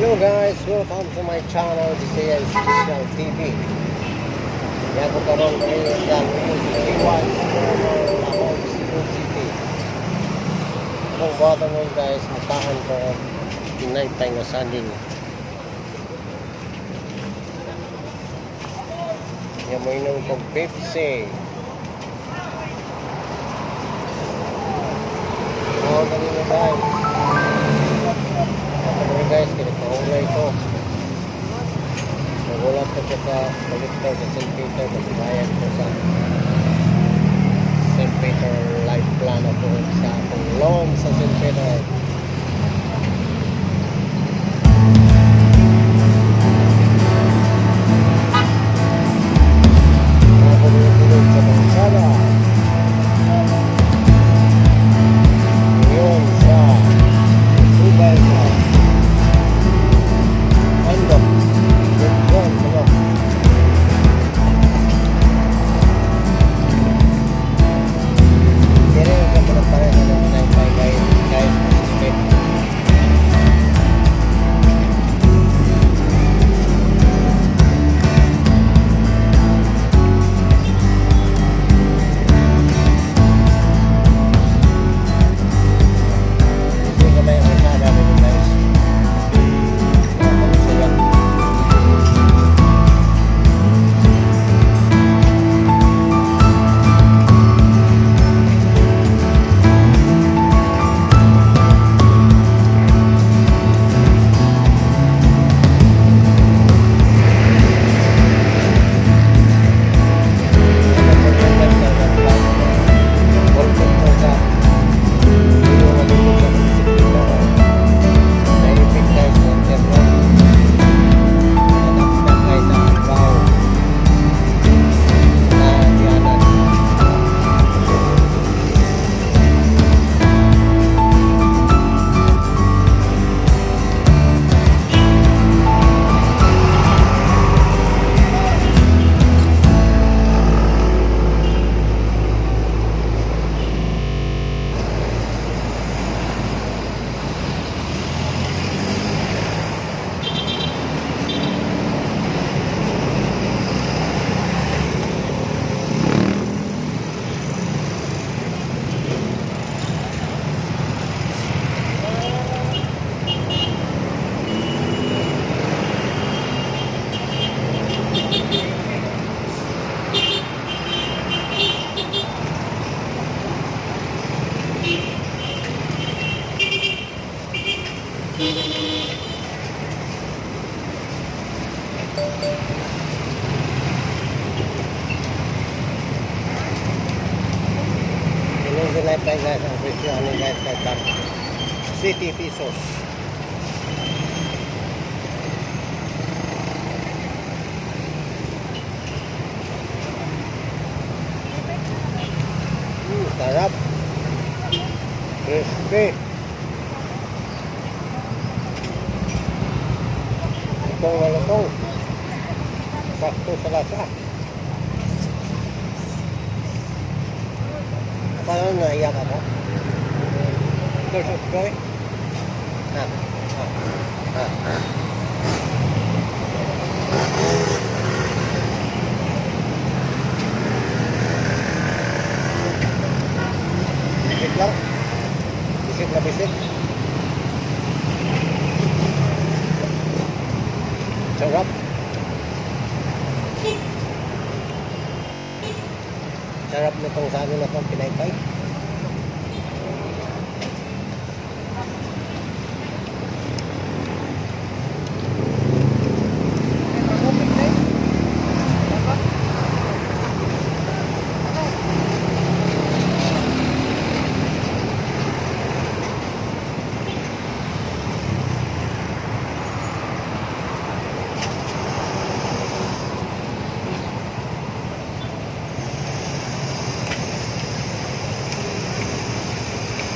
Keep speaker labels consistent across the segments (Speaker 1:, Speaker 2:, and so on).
Speaker 1: Hello guys, welcome to my channel, Bisaya Special TV. Yago karon diri sa Luis 31 Corner, Lahog, Cebu City. Akong buhaton nun, guys, mukaon ko og pinaypay nga saging. Ya moinom kog Pepsi. Oh, dali na, guys. Ako diri, guys, kaya kaulay ko. Nagulat ko sa kolektor sa St. Peter, magbayad ko sa St. Peter Life Plan ako sa akong loan sa St. Peter. Ako dito sa kalsada. Ngayon sa Ubay sa Andok. Luzon, ano? Dire sa pare sa pinaypay, guys, guys, respect. Kasi kamay ang kalsada dito, guys. Ano sila? Ano sa naipit, guys, sa internet. Nadakdak, guys, sa Argao na dianan. Inong pinaypay, guys, ang presyo ani, guys, kay tag 70 pesos. Sarap. Crispy. Lutong na lutong. Sakto sa lasa. Paano, naiyak ako? Tears of joy? Ha? Ha? Ha? Bisit lang. Bisit na bisit. Sarap. Sarap nitong sa amin na itong pinaypay.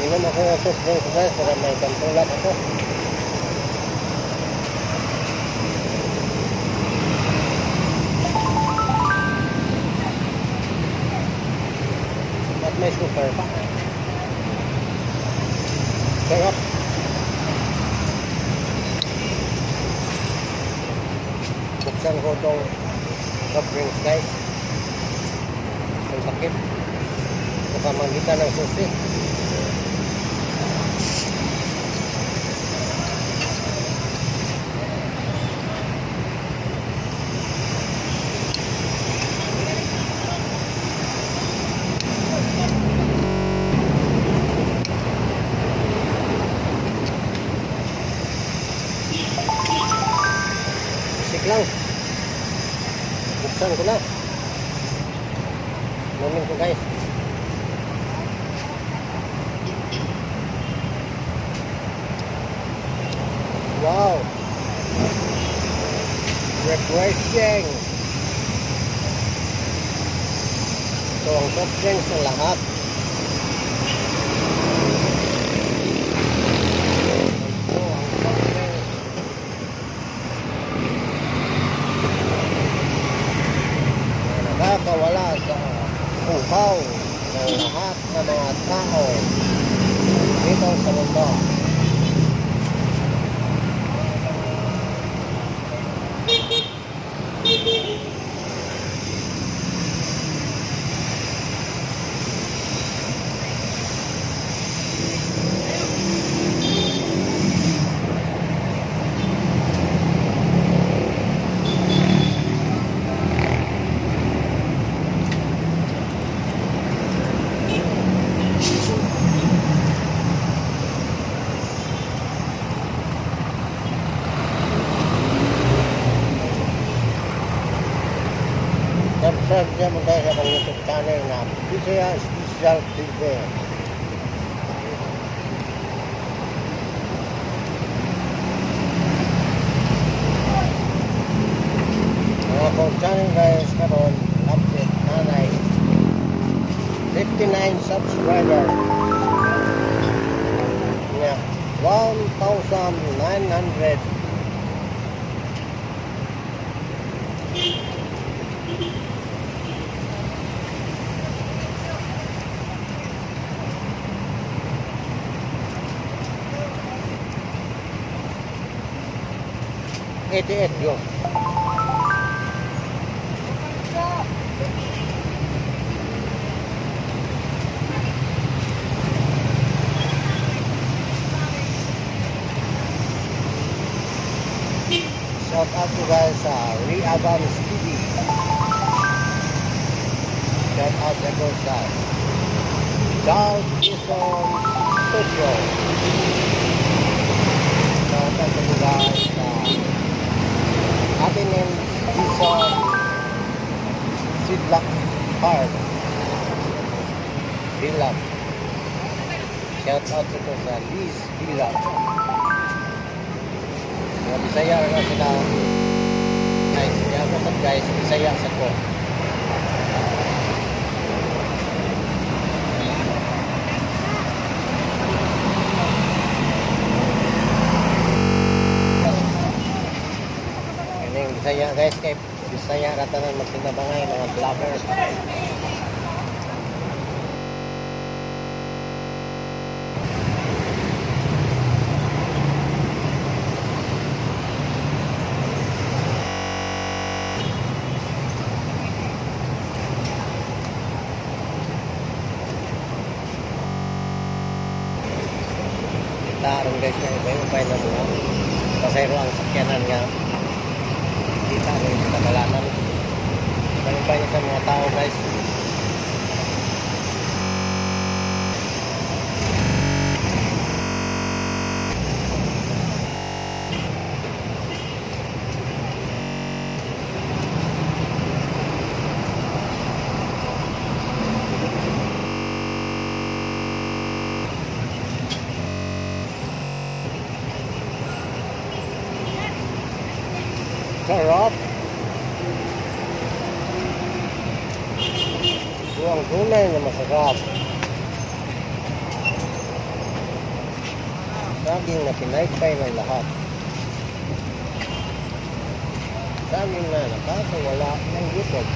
Speaker 1: Inom ako ng soft drinks, guys, para may pantulak ako. At may super pa. Sarap. Buksan ko itong soft drinks, guys. Ang sakit. Sa pamagitan ng susi. Bisik lang. Buksan ko na. Inumin ko, guys. Wow! Refreshing! Ito ang soft drinks ng lahat. Ito ang soft drinks na nakakawala sa uhaw ng lahat ng mga tao dito sa mundo. Subscribe dyan mo, guys, sa akong YouTube channel na Bisaya Special TV. Ang akong channel, guys, karon update nanay 59 subscriber. Yeah, 1,900 88 yun. Shout out to guys sa Reabams TV. Shout out ako sa South Quezon Studio. Shout out to guys sa Atenem Quezon Sidlak Park Villa. Shout out to sa Liz Villa. Mga Bisaya na sila, guys. Kaya ako sa guys, Bisaya sa ko. Kaning Bisaya, guys, kay Bisaya ra tanan magtinabangay mga vloggers. Kita ron, guys, nga ubay-ubay na mga pasahero ang sakyanan nga kita rin sa dalanan. Ubay-ubay na sa mga tao, guys. Sarap! Ito ang tunay na masarap. Saging na pinaypay ng lahat. Saging na nakakawala ng gutom.